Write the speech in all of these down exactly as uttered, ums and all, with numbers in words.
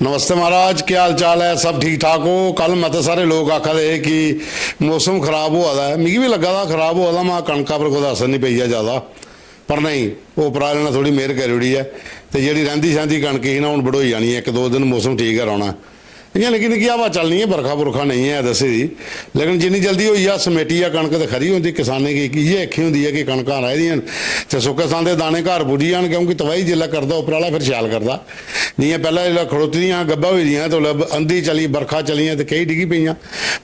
नमस्ते महाराज, केह् हाल चाल ऐ? सब ठीक ठाक ओ? कल मते सारे लोक आखा दे हे कि मौसम खराब होआ दा ऐ। मिगी बी लग्गा दा खराब होआ दा, महा कनका पर कुतै असर निं पेई जा ज्यादा, पर नेईं, ओह् उप्परा आह्ले ने थोह्ड़ी मेह्र करी ओड़ी ऐ। ते जेह्ड़ी रैंह्दी सैंह्दी कनक ही ना, हून बढोई जानी ऐ, इक दो दिन मौसम ठीक गै रौह्ना। इ'यां निक्की निक्की हवा चलनी ऐ, बरखा बुरखा नेईं ऐ दस्सी दी, लेकिन जिन्नी जल्दी होई जा समेटी जा कनक ते खरी होंदी। किसानें गी इ'यै इक्खी होंदी ऐ कि कनकां राही दियां न ते सुक्के सांदे दाने घर पुज्जी जान, क्योंकि तबाही जिसलै करदा उप्पर आह्ला, फिर शैल करदा। जि'यां पैह्लें जिसलै खड़ोती दियां गब्बा होई दियां ते उसलै अंधी चली, बरखा चलियां ते केईं डिग्गी पेइयां,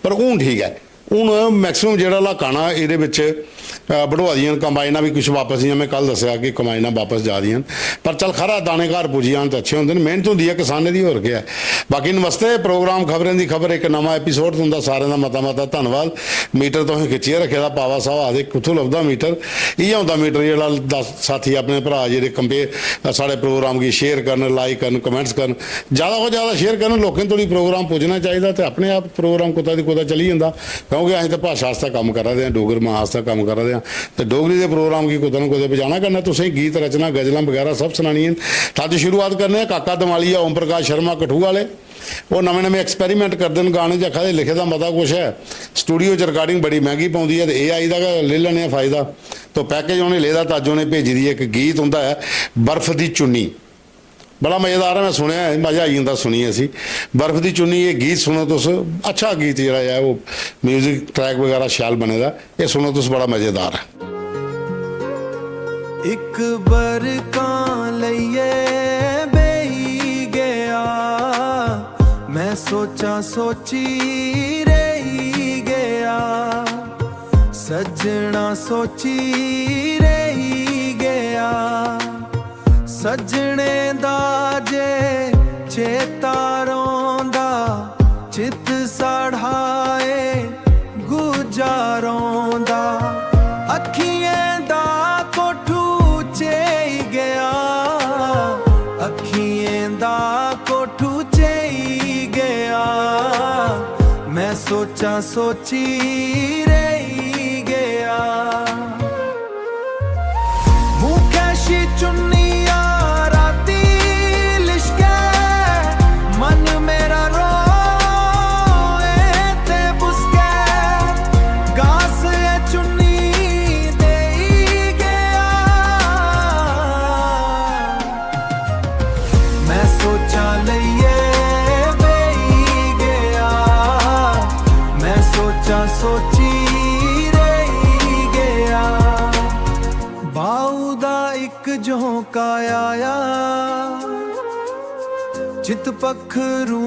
पर हून ठीक ऐ। हून मैक्सिमम जेह्ड़ा ल्हाका ना, एह्दे बिच, अ, बढोआ दियां न कंबाइनां बी। कुछ बापस, जि'यां में कल दस्सेआ कि कंबाइनां बापस जा दियां न, पर चल खरा, दाने घर पुज्जी जान ते अच्छे होंदे न। मेह्नत होंदी ऐ किसानें दी, होर केह् ऐ। बाकी नमस्ते, प्रोग्राम खबरें दी खबर, इक नमां एपिसोड, तुं'दा सारें दा मता मता धन्नवाद। मीटर तुसें खिच्चियै रक्खे दा, पावा साहब आखदे, "कुत्थूं लभदा मीटर?" इ'यै होंदा मीटर, जेह्ड़ा दस साथी अपने भ्राऽ जेह्ड़े कंपे-, साढ़े प्रोग्राम गी शेयर करन, लाइक करन, कमेंट्स करन। ज्यादा कोला ज्यादा शेयर करन, लोकें धोड़ी प्रोग्राम पुज्जना चाहिदा ते अपने आप प्रोग्राम कुतै दी कुतै चली जंदा, क्योंकि असें ते भाशा आस्तै कम्म करा दे आं, डोगर मां आस्तै कम्म करा दे आं, ते डोगरी दे प्रोग्राम गी कुतै ना कुतै पजाना। कन्नै तुसें गीत रचना, गजलां बगैरा सब सनानियां न। ते अज्ज शुरुआत करने आं काका दमालिया, ओम प्रकाश शर्मा कठुआ आह्ले। ओह् नमें नमें एक्सपेरिमेंट करदे न, गाने च आखा दे, लिखे दा मता कुछ ऐ, स्टूडियो च रिकार्डिंग बड़ी मैंह्गी पौंदी ऐ, ते एआई दा गै लेई लैने आं फायदा। तो पैकेज उ'नें लेदा, ते अज्ज उ'नें भेजी दी ऐ इक गीत उं'दा ऐ, बर्फ दी चुन्नी। बड़ा मजेदार ऐ, में सुनेआ ऐ, मजा आई जंदा सुनियै इसी। बर्फ दी चुन्नी, एह् गीत सुनो तुस, अच्छा गीत जेह्ड़ा ऐ, ओह् म्यूजिक ट्रैक बगैरा शैल बने दा। एह् सुनो तुस, बड़ा मजेदार ऐ। इक बरकां लेइयै बेही गेआ, मैं सोचां सोची रेही गेआ, सज्जना सोची रेही गेआ। सज्जने दा जे चेता रौंदा, चित साढ़ा ए गुजा रौंदा। अखियें दा कोठू चेई गेआ, अखियें दा कोठू चेई गेआ। मैं सोचां सोची रेही गेआ। मुखै शी चुन्निया राती लिश्कै, मन मेरा रोए ते बुसकै। गास ए चुन्नी देई गेआ, मैं सोचां लेइयै बेही गेआ, मैं सोचां सोची रेही गेआ। बाऊ दा इक झोंका आया, चित पक्खरू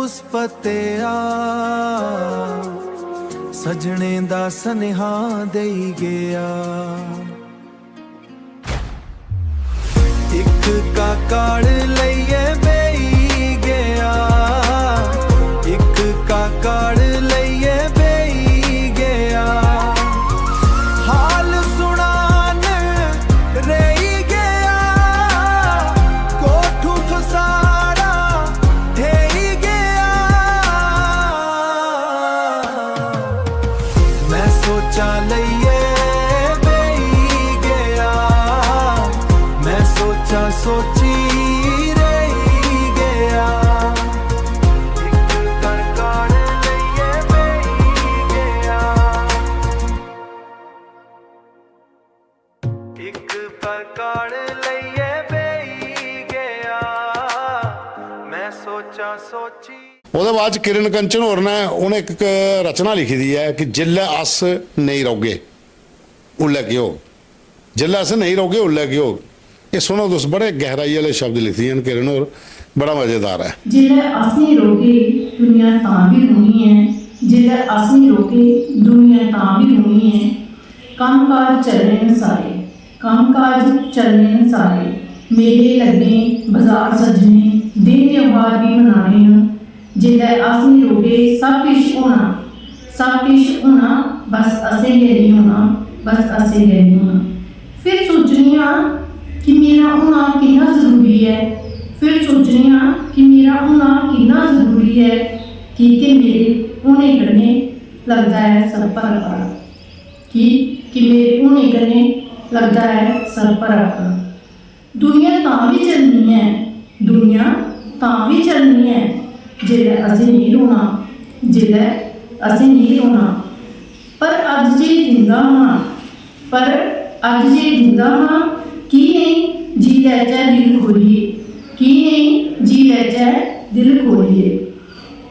उस पत्तेआ, सजने दा सनेहा देई गेआ। इक काकड़ लेइयै बेही गेआ, इक काकड़ लेइयै बेही गेआ। हाल सुनान रेही गेआ, कोठू खसारा ढेई गेआ। मैं सोचां लेइयै बेही गेआ, मैं सोचां सोची रेही गेआ। इक कड़काड़ लेइयै बेही गेआ, इक कड़काड़ लेइयै बेही गेआ, मैं सोचां सोची। ओह्दे बाद च किरण कंचन होर ने, उ'नें इक रचना लिखी दी ऐ कि "जिसलै अस नेईं रौह्गे, उल्लै केह् होग?" जिसलै अस नेईं रौह्गे, उल्लै केह् होग? एह् सुनो तुस, बड़े गैहराई आह्ले शब्द लिखदियां न किरण होर, बड़ा मजेदार ऐ। जिसलै अस नेईं रौह्गे, दुनिया तां बी रौह्नी ऐ। जिसलै अस नेईं रौह्गे, दुनिया तां बी रौह्नी ऐ। कम्म काज चलने न सारे, कम्म काज चलने न सारे। मेले लग्गने, बजार सज्जने, दिन त्योहार बी मनाने न। जिसलै अस निं रौह्गे, सब किश होना, सब किश होना, बस असें गै निं होना, बस असें गै निं होना। फिर सोचनी आं कि मेरा होना किन्ना जरूरी ऐ, फिर सोचनी आं कि मेरा होना किन्ना जरूरी ऐ, की के मेरे होने कन्नै लगदा ऐ सब भला भारा, की के मेरे होने कन्नै लगदा ऐ सब भला भारा। दुनिया तां बी चलनी ऐ, दुनिया तां बी चलनी ऐ, जेल्लै असें नेईं रोना, जेल्लै असें नेईं रोना। पर अज्ज जे जिंदा हां, पर अज्ज जे जिंदा हां, की नेईं जी लैचै दिल खोलियै, की नेईं जी लैचै दिल खोलियै।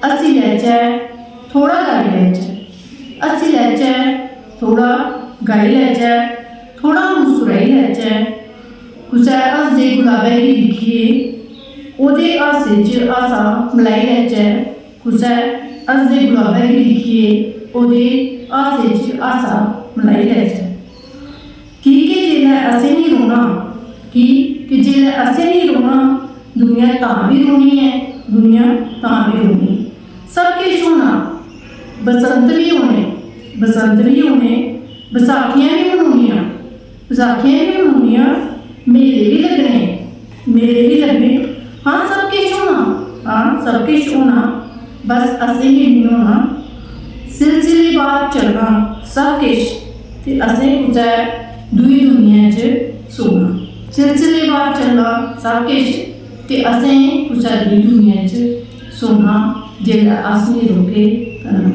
हस्सी लैचै, थोह्ड़ा गाई लैचै, हस्सी लैचै, थोह्ड़ा गाई लैचै, थोह्ड़ा मुस्कुराई लैचै। कुसै हसदे गुलाबै गी दिक्खियै ओह्दे हासे च हासा मलाई लैचै, कुसै हसदे गुलाबै गी दिक्खियै ओह्दे हासे च हासा मलाई लैचै। की के जेल्लै असें निं रौह्ना, की के जेल्लै असें निं रौह्ना, दुनिया तां बी रौह्नी ऐ, दुनिया तां बी रौह्नी। सब किश होना, बसंत बी होने, बसंत बी होने, बसाखियां बी मनोनियां, बसाखियां बी मनोनियां, मेले बी लग्गने, मेले बी लग्गने। हां, सब किश होना, हां, सब किश होना, बस असें गै निं होना। सिलसिलेवार चलना सब किश, ते असें कुतै दूई दुनिया च सोना। सिलसिलेवार चलना सब किश, ते असें कुसै दूई दुनिया च सोना, जेल्लै अस निं रौह्गे कन्नै।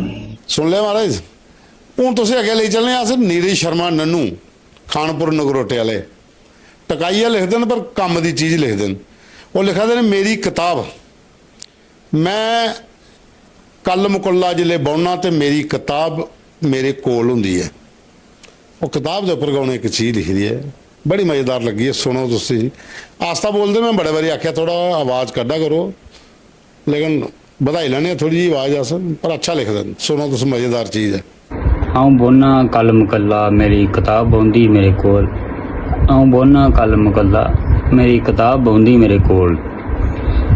सुन लेआ महाराज, हून तुसें अग्गें लेई चलने आं अस नीरज शर्मा नन्नू, खानपुर नगरोटे आह्ले। टकाइयै लिखदे न पर कम्म दी चीज लिखदे न। ओह् लिखा दे न, मेरी कताब, में कल मुकल्ला जिसलै बौह्ना ते मेरी कताब मेरे कोल होंदी ऐ। ओह् कताब दे उप्पर गै उ'नें इक चीज लिखी दी ऐ, बड़ी मजेदार लग्गी ऐ, सुनो तुस इसी। आस्ता बोलदे, में बड़े बारी आखेआ थोह्ड़ा अवाज कड्ढा करो, लेकिन बधाई लैने आं थोह्ड़ी जेही अवाज अस, पर अच्छा लिखदे न, सुनो तुस, मजेदार चीज ऐ। अ'ऊं बौह्न्ना कलम कल्ला, मेरी कताब बौंह्दी मेरे कोल। अ'ऊं बौह्न्ना कलम कल्ला, मेरी कताब बौंह्दी मेरे कोल।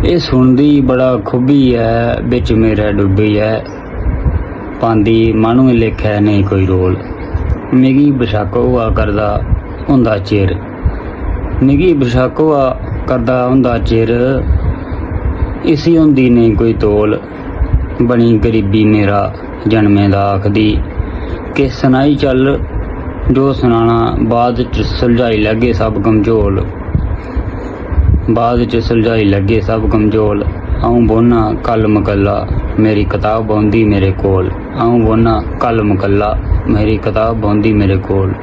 एह् सुनदी बड़ा खुब्बी ऐ, बिच मेरै डुब्बी ऐ, पांदी माह्नुए लेखै नेईं कोई रोल। मिगी बशक्क होआ करदा होंदा चिर, मिगी बशक्क होआ करदा होंदा चिर, इसी होंदी नेईं कोई तौल। बनी गरीबी मेरा जन्मे दा आखदी, किश सनाई चल जो सनाना, बाद च सुलझाई लैगे सब कमझोल। बाद च सुलझाई लैगे सब कमझोल। अ'ऊं बौह्न्ना कलम कल्ला, मेरी कताब बौंह्दी मेरे कोल। अ'ऊं बौह्न्ना कलम कल्ला, मेरी कताब बौंह्दी मेरे कोल।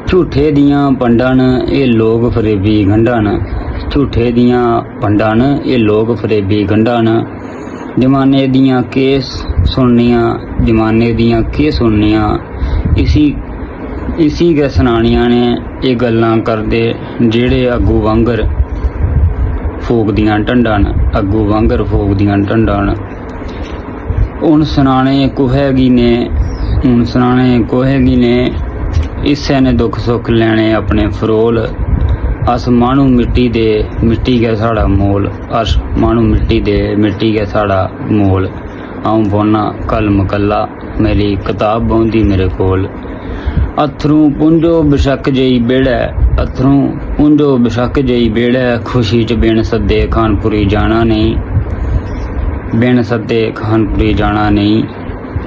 झूठे दियां पंडां न एह् लोक फरेबी गंढां न। झूठे दियां पंडां न एह् लोक फरेबी गंढां न। जमाने दियां केह् सुननियां, जमाने दियां केह् सुननियां, इसी, इसी गै सनानियां न एह् गल्लां करदे जेह्ड़े अग्गू आंगर फूकदियां ढंडां न, अग्गू आंगर फूकदियां ढंडां न। हून सनाने कुहै गी ने, हून सनाने कुहै गी ने, इस्सै ने दुख सुख लैने अपने फरोल। अस माह्नू मिट्टी दे, मिट्टी गै साढ़ा मोल। अस माह्नू मिट्टी दे, मिट्टी गै साढ़ा मोल। अ'ऊं बौह्न्ना कलम कल्ला, मेरी कताब बौंह्दी मेरे कोल। अत्थरूं पुंजो बशक्क जेही बेह्ड़ै, अत्थरूं पुंजो बशक्क जेही बेह्ड़ै, खुशी च बिन सद्दे खानपुरी जाना नेईं, बिन सद्दे खानपुरी जाना नेईं।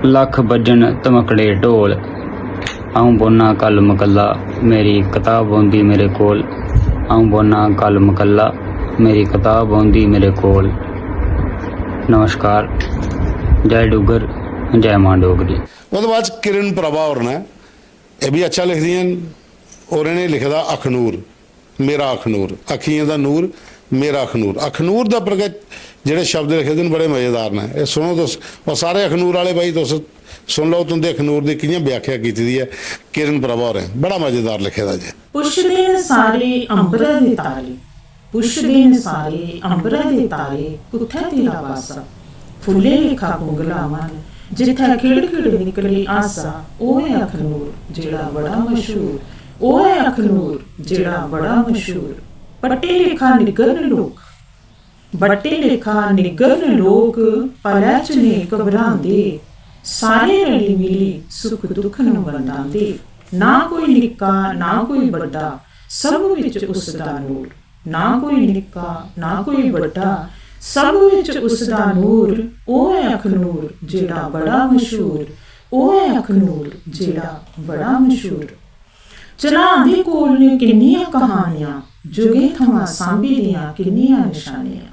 लक्ख बज्जन धमकड़े ढोल, अ'ऊं बौह्न्ना कलम कल्ला, मेरी कताब बौंह्दी मेरे कोल। अ'ऊं बौह्न्ना कलम कल्ला, मेरी कताब बौंह्दी मेरे कोल। नमस्कार, जय डुग्गर, जय मां डोगरी। ओह्दे बाद च किरण प्रभा होर न, एह् बी अच्छा लिखदियां न। होर इ'नें लिखे दा अखनूर, मेरा अखनूर, अक्खियें दा नूर, मेरा अखनूर। अखनूर दे उप्पर गै जेह्ड़े शब्द लिखे दे न, बड़े मजेदार न। एह् सुनो तुस, ओह् सारे अखनूर आह्ले भाई, तुस सुन लैओ, तुं'दे अखनूर दी कि'यां व्याख्या कीती दी ऐ किरण प्रभा होरें। बड़ा मजेदार लिखे दा जे। पुछदे न सारे अंबरै दे तारे, पुछदे न सारे अंबरै दे तारे, कुत्थै तेरा बासा? फुल्लें लेखा कुंगला मन, जित्थै खिड़ खिड़ निकले हासा, ओह् ऐ अखनूर जेह्ड़ा बड़ा मशहूर, ओह् ऐ अखनूर जेह्ड़ा बड़ा मशहूर। बट्टे लेखा निग्गर न लोक, बट्टे लेखा निग्गर न लोक, पलै च नेईं घबरांदे, सारे रली मिली सुख दुख न बंडांदे। ना कोई निक्का ना कोई बड्डा, सब बिच उसदा नूर। ना कोई निक्का ना कोई बड्डा, सब बिच उसदा नूर। ओह् ऐ अखनूर जेह्ड़ा बड़ा मशहूर, ओह् ऐ अखनूर जेह्ड़ा बड़ा मशहूर। चन्हां दे कोल न किन्नियां कहानियां, जुगें थमां सांभी दियां किन्नियां नशानियां।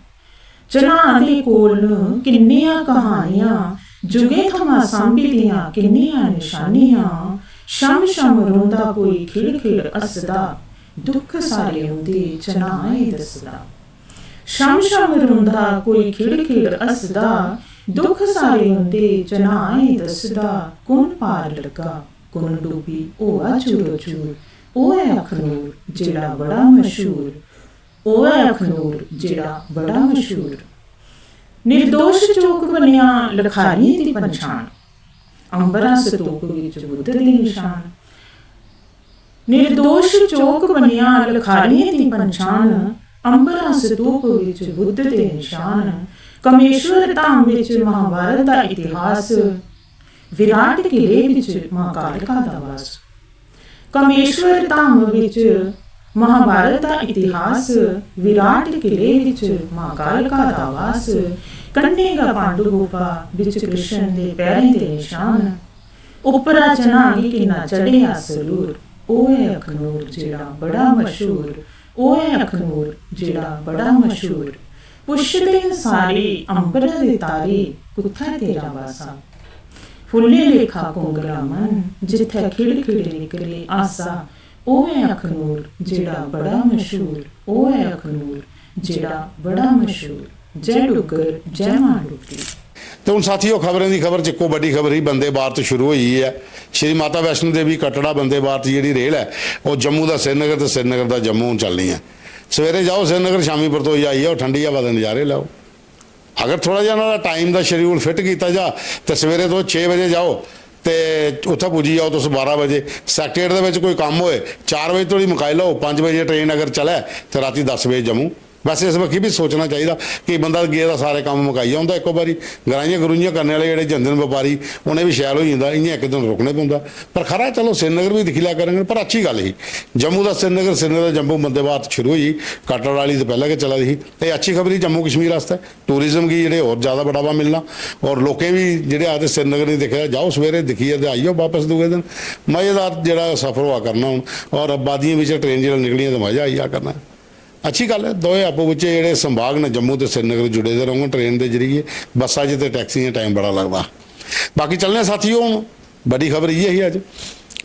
चन्हां दे कोल न किन्नियां कहानियां, जुगें थमां सांभी दियां किन्नियां नशानियां। छम छम रोंदा कोई खिड़ खिड़ हसदा, दुख सारे उं'दे चन्हां ई दसदा। छम छम रोंदा कोई खिड़ खिड़ हसदा, दुख सारे उं'दे चन्हां ई दसदा। कु'न पार लग्गा कु'न डुब्बी होआ चूरो चूर, ओह् ऐ अखनूर जेह्ड़ा बड़ा मशहूर, ओह् ऐ अखनूर जेह्ड़ा बड़ा मशहूर। निर्दोष चौक बनेआ लखारियें दी पंछान, अंबरा स्तूप विच बुद्ध दे निशान। निर्दोष चौक बनेआ लखारियें दी पंछान, अंबरा स्तूप विच बुद्ध दे निशान। कमेश्वर धाम विच महाभारत दा इतिहास, विराट किले विच मां कालका दा वास। कमेश्वर धाम विच महाभारत दा इतिहास, विराट किले विच मां कालका दा वास। कन्ने गै पांडु गुफा विच कृष्ण दे पैरें दे निशान। उप्परा चन्हां गी किन्ना चढ़ेआ सरूर, ओह् ऐ अखनूर जेह्ड़ा बड़ा मशहूर, ओह् ऐ अखनूर जेह्ड़ा बड़ा मशहूर। पुछदे न सारे अंबरा दे तारे, कुत्थै तेरा वासा? फुल्लें लेखा कुंगला मन, जित्थै खिड़ खिड़ निकले आसा, ओह् ऐ अखनूर जेह्ड़ा बड़ा मशहूर, ओह् ऐ अखनूर जेह्ड़ा बड़ा मशहूर। जय डुग्गर, जय मां डुग्गी। ते हून साथियो, खबरें दी खबर च इक्को बड्डी खबर ही, वंदे भारत शुरू होई गेई ऐ। श्री माता वैष्णो देवी कटड़ा वंदे भारत जेह्ड़ी रेल ऐ, ओह् जम्मू दा श्रीनगर ते श्रीनगर दा जम्मू हून चलनी ऐ। सवेरे जाओ श्रीनगर, शामी परतोई आई जाओ, ठंडी हवा दे नज़ारे लैओ। अगर थोह्ड़ा जेहा नुहाड़ा टाइम दा शेड्यूल फिट कीता जा, ते सवेरे तुस छे बजे जाओ ते उत्थै पुज्जी जाओ तुस बारां बजे। सैक्रेटेरिएट दे बिच कोई कम्म होए, चार बजे धोड़ी मकाई लैओ, पंज बजे ट्रेन अगर चलै ते रातीं दस बजे जम्मू। वैसे इस बक्खी बी सोचना चाहिदा कि बंदा गेदा सारे कम्म मकाइयै औंदा इक्को बारी। ग्राहियां गरूहियां करने आह्ले जेह्ड़े जंदे न बपारी, उ'नें बी शैल होई जंदा, इ'यां इक दिन रुकने पौंदा। पर खरा, चलो, श्रीनगर बी दिक्खी लै करङन, पर अच्छी गल्ल ही। जम्मू दा श्रीनगर, श्रीनगर दा जम्मू वंदे भारत शुरू होई, कटड़ा आह्ली ते पैह्लें गै चला दी ही। एह् अच्छी खबर ही जम्मू कश्मीर आस्तै, टूरिज्म गी जेह्ड़े होर ज़्यादा बढ़ावा मिलना। होर लोकें बी जेह्ड़े आखदे श्रीनगर निं दिक्खेआ, जाओ सवेरे दिक्खियै ते आई जाओ बापस दूए दिन। मज़ेदार जेह्ड़ा सफर होआ करना हून, होर आबादियें बिच्चा ट्रेन जेल्लै निकलियां ते मज़ा आई जा करना। अच्छी गल्ल ऐ, दोए आपूं बिच्चें जेह्ड़े संभाग न, जम्मू ते श्रीनगर जुड़े दे रौह्ङन ट्रेन दे जरिए। बस्सा च ते टैक्सियें टाइम बड़ा लगदा। बाकी चलने आं साथियो, हून बड्डी खबर इ'यै ही अज्ज।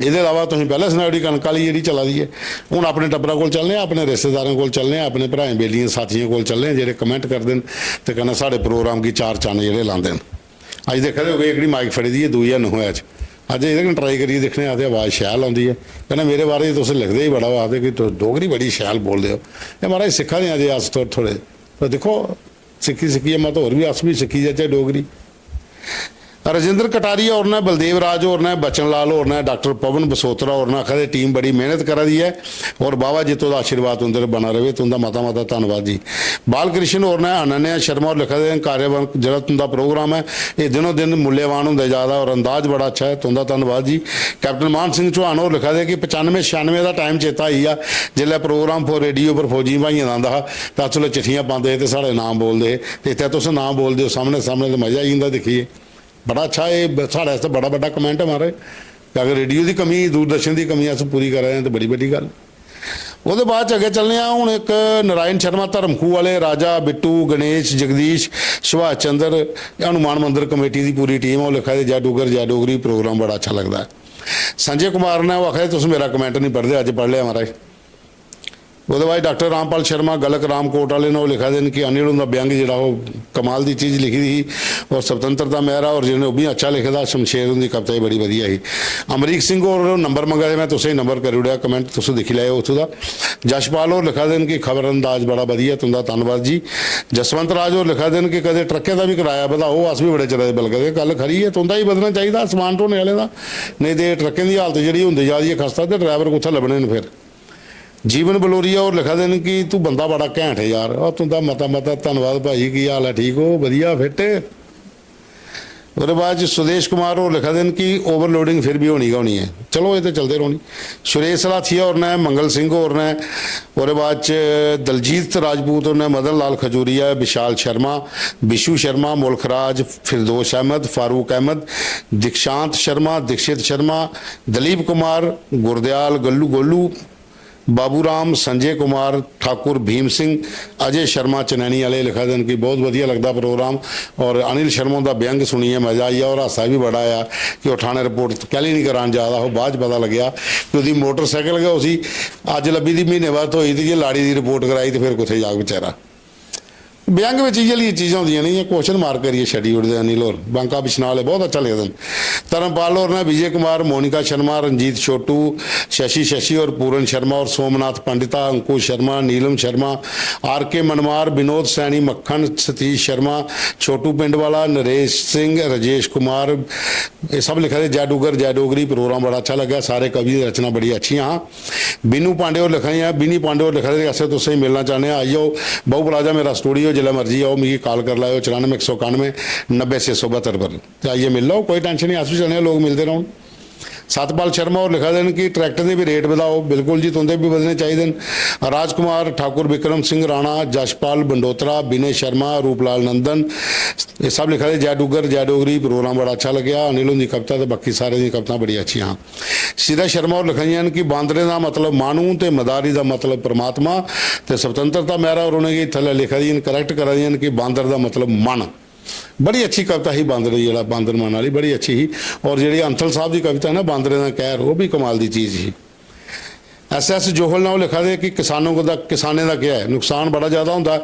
एह्दे इलावा तुसें पैह्लें सनाई ओड़ी कनक आह्ली जेह्ड़ी चला दी ऐ। हून अपने टब्बरा कोल चलने आं, अपने रिश्तेदारें कोल चलने आं, अपने भ्राएं बेलियें साथियें कोल चलने आं जेह्ड़े कमैंट करदे न ते कन्नै साढ़े प्रोग्राम गी चार चन्न जेह्ड़े लांदे न। अज्ज दिक्खा दे होगे एह्कड़ी माइक फड़ी दी ऐ, दूई ऐ नोहे च। अज्ज एह्दे कन्नै ट्राई करियै दिक्खने आं, आखदे अवाज शैल औंदी ऐ। कन्नै मेरे बारे च तुस लिखदे ही बड़ा, ओह् आखदे कि तुस डोगरी बड़ी शैल बोलदे ओ। एह् महाराज सिक्खा दे आं अज्ज अस थोह्ड़े थोह्ड़े। ते दिक्खो, सिक्खी सिक्खियै मत होर बी अस बी सिक्खी जाचै डोगरी। राजेंद्र कटारिया होर ने, बलदेव राज होर ने, बचन लाल होर ने, डाक्टर पवन बसोत्रा होर ने आखा दे टीम बड़ी मेहनत करा दी ऐ और बाबा जित्तो दा आशीर्वाद तुंदे पर बना रवे। तुंदा मता मता धन्नवाद जी। बालकृष्ण होर ने, अनन्या शर्मा होर लिखा दे न, कार्यक्रम जेह्ड़ा तुंदा प्रोग्राम ऐ, एह् दिनों दिन मूल्यवान होंदा जा दा और अंदाज बड़ा अच्छा ऐ। तुंदा धन्नवाद जी। कैप्टन मान सिंह चौहान होर लिखा दे कि पचानुए छेआनुए दा टाइम चेता आई गेआ, जिसलै प्रोग्राम फौर रेडियो पर फौजी भाइयें दा आंदा हा, ते अस उसलै चिट्ठियां पांदे हे ते साढ़े नाम बोलदे हे। ते इत्थै तुस नाम बोलदे ओ सामनै सामनै, ते मजा आई जंदा दिक्खियै। बड़ा अच्छा, एह् ब-, साढ़े आस्तै बड़ा बड्डा कमेंट ऐ महाराज। ते अगर रेडियो दी कमी, दूरदर्शन दी कमी अस पूरी करा दे आं ते बड़ी बड्डी गल्ल। ओह्दे बाद च अग्गें चलने आं। हून इक नारायण शर्मा धर्मखू आह्ले, राजा, बिट्टू, गणेश, जगदीश, सुभाष चंद्र, हनुमान मंदर कमेटी दी पूरी टीम, ओह् लिखा दे, "जय डुग्गर, जय डोगरी, प्रोग्राम बड़ा अच्छा लगदा ऐ।" संजय कुमार ने ओह् आखा दे, "तुस मेरा कमेंट निं पढ़दे, अज्ज पढ़ लेआ महाराज।" ओह्दे बाद डाक्टर रामपाल शर्मा गलक रामकोट आह्ले न, ओह् लिखा दे न कि अनिल हुंदा व्यंग जेह्ड़ा ओह् कमाल दी चीज लिखी दी ही, और स्वतंत्रता मेहरा होर जि'नें ओह् बी अच्छा लिखे दा, शमशेर हुंदी कविता बी बड़ी बधिया ही। अमरीक सिंह होर नंबर मंगा दे, में तुसेंगी नंबर करी ओड़ेआ, कमेंट तुस दिक्खी लैओ उत्थूं दा। जशपाल होर लिखा दे न कि खबर अंदाज बड़ा बधिया, तुं'दा धन्नवाद जी। जसवंत राज होर लिखा दे न कि कदें ट्रकें दा बी कराया बधाओ, अस बी बड़े चिरै दे बलगा दे। गल्ल खरी ऐ, तुं'दा ही बधना चाहिदा, समान ढोने आह्लें दा, नेईं ते ट्रकें दी हालत जेह्ड़ी होंदी जा दी ऐ खस्ता, ते ड्राइवर कुत्थै लब्भने न फिर? जीवन बलोरिया होर लिखा दे न कि तूं बंदा बड़ा घैंट ऐ यार। और तुं'दा मता मता धन्नवाद भाई, की हाल ऐ? ठीक ओ? बधिया, फिट? ओह्दे बाद च सुदेश कुमार होर लिखा दे न कि ओवरलोडिंग फिर बी होनी गै होनी ऐ। चलो, एह् ते चलदे रौह्नी। सुरेश सलाथिया होर न, मंगल सिंह होर न, ओह्दे बाद च दलजीत राजपूत होर न, मदन लाल खजूरिया, विशाल शर्मा, विशु शर्मा, मुल्ख राज, फिरदोश अहमद, फारूक अहमद, दीक्षांत शर्मा, दीक्षित शर्मा, दलीप कुमार, गुरदयाल गल्लू गोलू, बाबू राम, संजय कुमार, ठाकुर भीम सिंह, अजय शर्मा चनैनी आह्ले लिखा दे न कि बहुत वधिया लगदा प्रोग्राम और अनिल शर्मा हुंदा व्यंग सुनियै मजा आई गेआ और हासा बी बड़ा आया कि ओह् ठाणे रिपोर्ट कैह्ली निं करान जा दा हा। बाद च पता लग्गेआ कि ओह्दी मोटरसाइकिल गै उसी अज्ज लब्भी दी, म्हीने बाद थ्होई, ते जे लाड़ी दी रिपोर्ट कराई ते फिर कुत्थै जाग बेचारा। व्यंग बिच इ'यै लेइयां चीजां होंदियां न, इ'यां क्वेश्चन मार्क करियै छड्डी ओड़दे अनिल होर। बांका बिश्नाह् आह्ले बहुत अच्छा लिखदे न। धर्मपाल होर ने विजय कुमार, मोनिका शर्मा, रंजीत छोटू, शशि शशि और पूरन शर्मा और सोमनाथ पंडिता, अंकुश शर्मा, नीलम शर्मा, आर के मनवार, विनोद सैनी, मक्खन, सतीश शर्मा, छोटू पिंड वाला, नरेश सिंह, रजेश कुमार, एह् सब लिखा दे। जय डुग्गर जय डोगरी प्रोग्राम बड़ा अच्छा लग्गा, सारे कवियें दी रचना बड़ी अच्छियां हां। बिनू पांडे होर लिखा दे, बिनी पांडे होर लिखा दे, असें तुसें गी मिलना चाह्न्ने आं, आई जाओ, बाहू प्लाजा मेरा स्टूडियो, जिसलै मर्जी आओ, मिगी कॉल करी लैओ, चरानुए इक सौ कानुए नब्बै छे सौ बहत्तर पर, ते आइयै मिली लैओ, कोई टेंशन निं, अस बी चाह्न्ने आं लोक मिलदे रौह्न। सतपाल शर्मा होर लिखा दे न कि ट्रैक्टर दे बी रेट बधाओ। बिल्कुल जी, तुं'दे बी बधने चाहिदे न। राजकुमार ठाकुर, विक्रम सिंह राणा, जशपाल बंडोत्रा, विनय शर्मा, रूपलाल नंदन, एह् सब लिखा दे, "जय डुग्गर, जय डोगरी, प्रोग्राम बड़ा अच्छा लग्गेआ।" अनिल हुंदी कविता ते बाकी सारें दियां कवितां बड़ियां अच्छियां हां। सीता शर्मा होर लिखा दियां न कि बांदरें दा मतलब माह्नू ते मदारी दा मतलब परमात्मा, ते स्वतंत्रता मेहरा होर उ'नेंगी थल्लै लिखा दियां न, correct करा दियां न कि बांदर दा मतलब मन। बड़ी अच्छी कविता ही बांदर, जेह्ड़ा बांदर मन आह्ली, बड़ी अच्छी ही। और जेह्ड़ी अंथल साहब दी कविता है ना, बांदरें दा कहर, ओह् बी कमाल दी चीज ही। एस एस जोहल ने ओह् लिखा दे कि किसानों को दा, किसानें दा केह् ऐ, नुकसान बड़ा ज्यादा होंदा ऐ,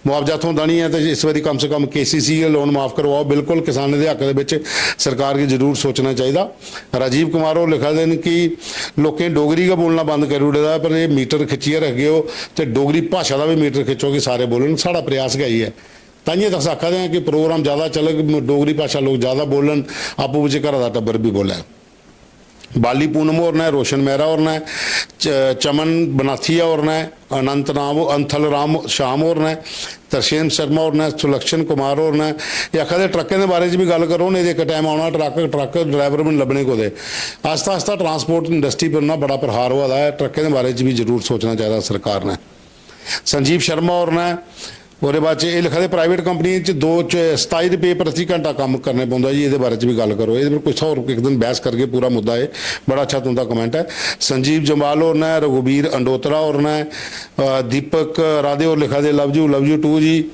मुआवजा थ्होंदा निं ऐ, ते इस बारी कम से कम के सी सी गै लोन माफ करवाओ। बिल्कुल किसानें दे हक दे बिच सरकार गी जरूर सोचना चाहिदा। राजीव कुमार होर लिखा दे न कि लोकें डोगरी गै बोलना बंद करी ओड़े दा ऐ, पर एह् मीटर खिच्चियै रखगे ओ ते डोगरी भाशा दा बी मीटर खिच्चो कि सारे बोलन। साढ़ा प्रयास गै इ'यै ऐ। ताइयें ते अस आखा दे आं कि प्रोग्राम ज्यादा चलग, डोगरी भाशा लोक ज्यादा बोलन, आपूं बिच्चें घरा दा टब्बर बी बोलै। बाली पूनम होर न, रोशन मेहरा होर न, च-, चमन बनाथिया होर न, अनंत राम, अंथल राम शाम होर न, तरसेम शर्मा होर न, सुलक्षण कुमार होर न। एह् आखा दे ट्रकें दे बारे च बी गल्ल करो, नेईं ते इक टाइम औना ट्रक, ट्रक ड्राइवर बी निं लब्भने कुतै। आस्ता आस्ता ट्रांसपोर्ट इंडस्ट्री पर ना बड़ा प्रहार होआ दा ऐ, ट्रकें दे बारे च बी जरूर सोचना चाहिदा सरकार ने। संजीव शर्मा होर न, ओह्दे बाद च एह् लिखा दे, प्राइवेट कंपनियें च दो च सताई रपेऽ प्रति घैंटा कम्म करने पौंदा जी, एह्दे बारे च बी गल्ल करो। एह्दे पर कोई होर इक दिन बैह्स करगे, पूरा मुद्दा एह्, बड़ा अच्छा तुं'दा कमेंट ऐ। संजीव जम्वाल होर न, रघुबीर अंडोत्रा होर न, अ, दीपक राधे होर लिखा दे, "Love you, love you too" जी।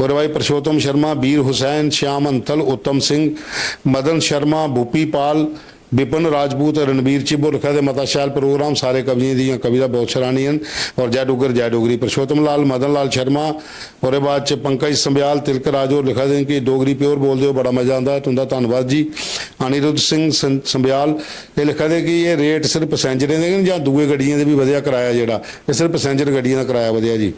ओह्दे बाद परशोत्तम शर्मा, बीर हुसैन, श्याम अंथल, उत्तम सिंह, मदन शर्मा, भूपी पाल, विपिन राजपूत, रणबीर चिब होर लिखा दे, "मता शैल प्रोग्राम, सारे कवियें दियां कविता बहुत सराहनीय न।" और "जय डुग्गर जय डोगरी।" परशोत्तम लाल, मदन लाल शर्मा, ओह्दे बाद च पंकज संब्याल, तिलक राज होर लिखा दे न कि "डोगरी प्योर बोलदे ओ, बड़ा मजा आंदा ऐ, तुं'दा धन्नवाद जी।" अनिरुद्ध सिंह सं-, संब्याल एह् लिखा दे कि एह् रेट सिर्फ पैसेंजरें दे गै न जां दूए गड्डियें दे बी बधेआ कराया जेह्ड़ा, एह् सिर्फ पैसेंजर गड्डियें दा कराया बधेआ जी।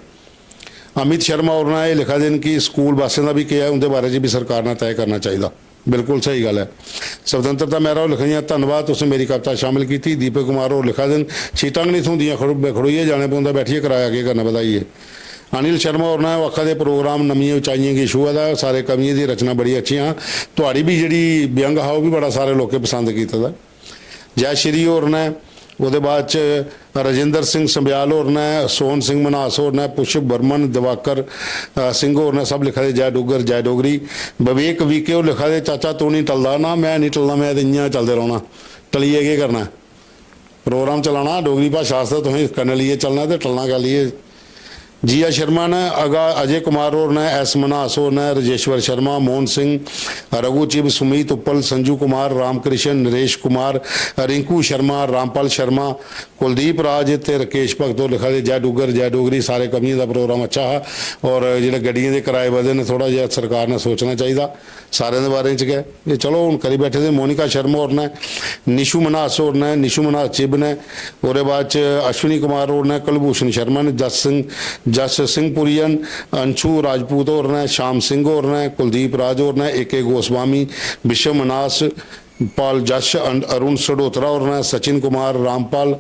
अमित शर्मा होर न, एह् लिखा दे न कि स्कूल बस्सें दा बी केह् ऐ, उं'दे बारे च बी सरकार ने तय करना चाहिदा। बिल्कुल स्हेई गल्ल ऐ। स्वतंत्रता मेहरा होर लिखा दियां, "धन्नवाद, तुसें मेरी कविता शामिल कीती।" दीपक कुमार होर लिखा दे न, "सीटां गै निं थ्होंदियां, खड़ो-, खड़ोइयै जाने पौंदा, बैठियै कराया केह् करना, बधाइयै।" अनिल शर्मा होर ने आखा दे, "प्रोग्राम नमियें उचाइयें गी छूहा दा ऐ, सारे कवियें दी रचना बड़ी अच्छियां हां, थुआढ़ी बी जेह्ड़ी व्यंग हा, ओह् बी बड़ा सारे लोकें पसंद कीते दा।" जय श्री होर ने, ओह्दे बाद च राजेंद्र सिंह संब्याल होर न, सोहन सिंह मन्हास होर न, पुष्प बर्मन, दिवाकर, अ, सिंह होर न, सब लिखा दे, "जय डुग्गर, जय डोगरी।" विवेक वीके होर लिखा दे, "चाचा तूं निं टलदा।" ना, में निं टलना, में ते इ'यां चलदे रौह्ना। टलियै केह् करना ऐ? प्रोग्राम चलाना, डोगरी भाशा आस्तै तुसें कन्नै लेइयै चलना ते टलना कैह्ली ऐ? जी आर शर्मा न, अगा-, अजय कुमार होर न, एस मन्हास होर न, राजेश्वर शर्मा, मोहन सिंह, रघु चिब, सुमीत उप्पल, संजू कुमार, रामकृष्ण, नरेश कुमार, रिंकू शर्मा, रामपाल शर्मा, कुलदीप राज ते राकेश भगत होर लिखा दे, "जय डुग्गर, जय डोगरी।" सारे कवियें दा प्रोग्राम अच्छा हा। और जेह्ड़े गड्डियें दे कराए बधे न, थोह्ड़ा जेहा सरकार ने सोचना चाहिदा सारें दे बारे च गै। एह् चलो, हून करी बैठे दे। मोनिका शर्मा होर न, निशु मन्हास होर न, निशु मन्हास चिब न, ओह्दे बाद च अश्विनी कुमार होर न, कुलभूषण शर्मा न, जस सिंह, जस सिंह पुरिया न, अंशु राजपूत होर न, श्याम सिंह होर न, कुलदीप राज होर न, ए के गोस्वामी, विश्व मन्हास, पाल जश, अन-, अरुण सडोत्रा होर न, सचिन कुमार, रामपाल,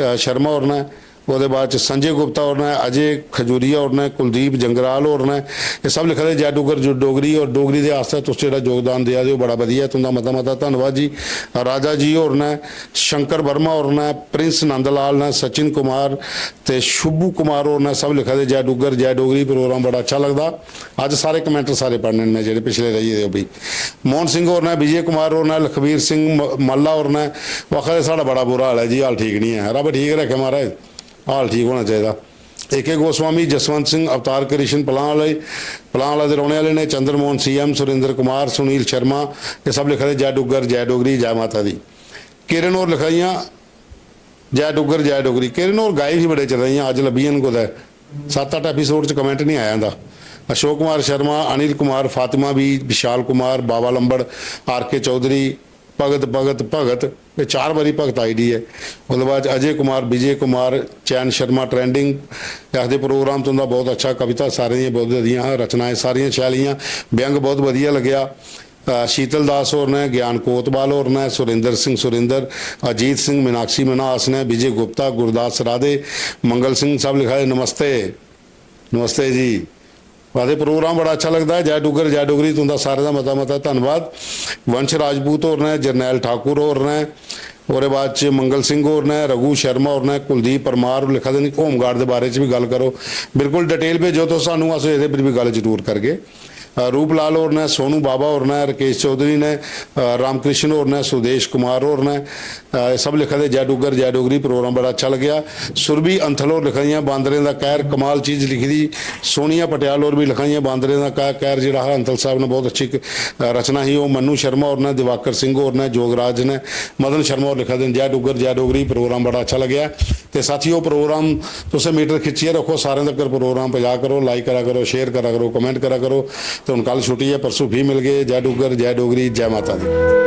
अ, शर्मा होर न, ओह्दे बाद च संजय गुप्ता होर न, अजय खजूरिया होर न, कुलदीप जंगराल होर न। एह् सब लिखा दे, "जय डुग्गर, जय डोगरी।" और डोगरी दे आस्तै तुस जेह्ड़ा योगदान देआ दे ओ, बड़ा बधिया ऐ, तुं'दा मता मता धन्नवाद जी। राजा जी होर न, शंकर वर्मा होर न, प्रिंस नंदलाल न, सचिन कुमार ते शुभू कुमार होर न, सब लिखा दे, "जय डुग्गर, जय डोगरी, प्रोग्राम बड़ा अच्छा लगदा।" अज्ज सारे कमेंट सारे पढ़ने न में, जेह्ड़े पिछले रेही गेदे ओह् बी। मोहन सिंह होर न, विजय कुमार होर न, लखबीर सिंह म-, मल्ला होर न, ओह् आखा दे, "साढ़ा बड़ा बुरा हाल ऐ जी, हाल ठीक निं ऐ।" रब ठीक रक्खे महाराज। हाल ठीक होना चाहिदा। ए के गोस्वामी, जसवंत सिंह, अवतार कृष्ण, पलां आह्ले, पलां आह्ला दे रौह्ने आह्ले ने, चंद्रमोहन सी एम, सुरेंद्र कुमार, सुनील शर्मा, एह् सब लिखा दे, "जय डुग्गर, जय डोगरी, जय माता दी।" किरण होर लिखा दियां, "जय डुग्गर, जय डोगरी।" किरण होर गायब ही बड़े चिर दियां, अज्ज लब्भी जान कुतै। सत्त अट्ठ एपिसोड च कमेंट निं आया इं'दा। अशोक कुमार शर्मा, अनिल कुमार, फातिमा बी, विशाल कुमार, बाबा लंबड़, आर के चौधरी, भगत, भगत, भगत, एह् चार बारी भगत आई डी ऐ। ओह्दे बाद च अजय कुमार, विजय कुमार, चैन शर्मा, ट्रेंडिंग, आखदे, "प्रोग्राम तुं'दा बहुत अच्छा, कविता सारें दियां बहुत बधियां हियां, रचनाएं सारियां शैल हियां, व्यंग बहुत बधिया लग्गेआ।" अ, शीतल दास होर न, ज्ञान कोतवाल होर न, सुरेंद्र सिंह सुरेंद्र, अजीत सिंह, मीनाक्षी मन्हास न, विजय गुप्ता, गुरदास राधे, मंगल सिंह, सब लिखा दे, "नमस्ते।" नमस्ते जी। आखदे, "प्रोग्राम बड़ा अच्छा लगदा ऐ। जय डुग्गर, जय डोगरी, तुं'दा सारें दा मता मता धन्नवाद।" वंश राजपूत होर न, जरनैल ठाकुर होर न, ओह्दे बाद च मंगल सिंह होर न, रघु शर्मा होर न, कुलदीप परमार होर लिखा दे न, "होमगार्ड दे बारे च बी गल्ल करो।" बिल्कुल डिटेल भेजो तुस सानूं, अस एह्दे पर बी गल्ल जरूर करगे। अ, रूप लाल होर न, सोनू बाबा होर न, राकेश चौधरी न, अ, रामकृष्ण होर न, सुदेश कुमार होर न, अ, एह् सब लिखा दे, "जय डुग्गर, जय डोगरी, प्रोग्राम बड़ा अच्छा लग्गेआ।" सुरभि अंथल होर लिखा दियां, "बांदरें दा कैह्र, कमाल चीज लिखी दी।" सोनिया पटियाल होर बी लिखा दियां, "बांदरें दा कै-, कैह्र जेह्ड़ा हा, अंथल साहब ने बहुत अच्छी इक, अ, रचना ही।" ओह् मन्नू शर्मा होर न, दिवाकर सिंह होर न, जोगराज न, मदन शर्मा होर लिखा दे न, "जय डुग्गर, जय डोगरी, प्रोग्राम बड़ा अच्छा लग्गेआ।" ते साथियो, प्रोग्राम तुसें मीटर खिच्चियै रक्खो, सारें तगर प्रोग्राम पजा करो, लाइक करा करो, शेयर करा करो, कमेंट करा करो। ते हुन कल छुट्टी ऐ, परसों फ्ही मिलगे। जय डुग्गर, जय डोगरी, जय माता दी।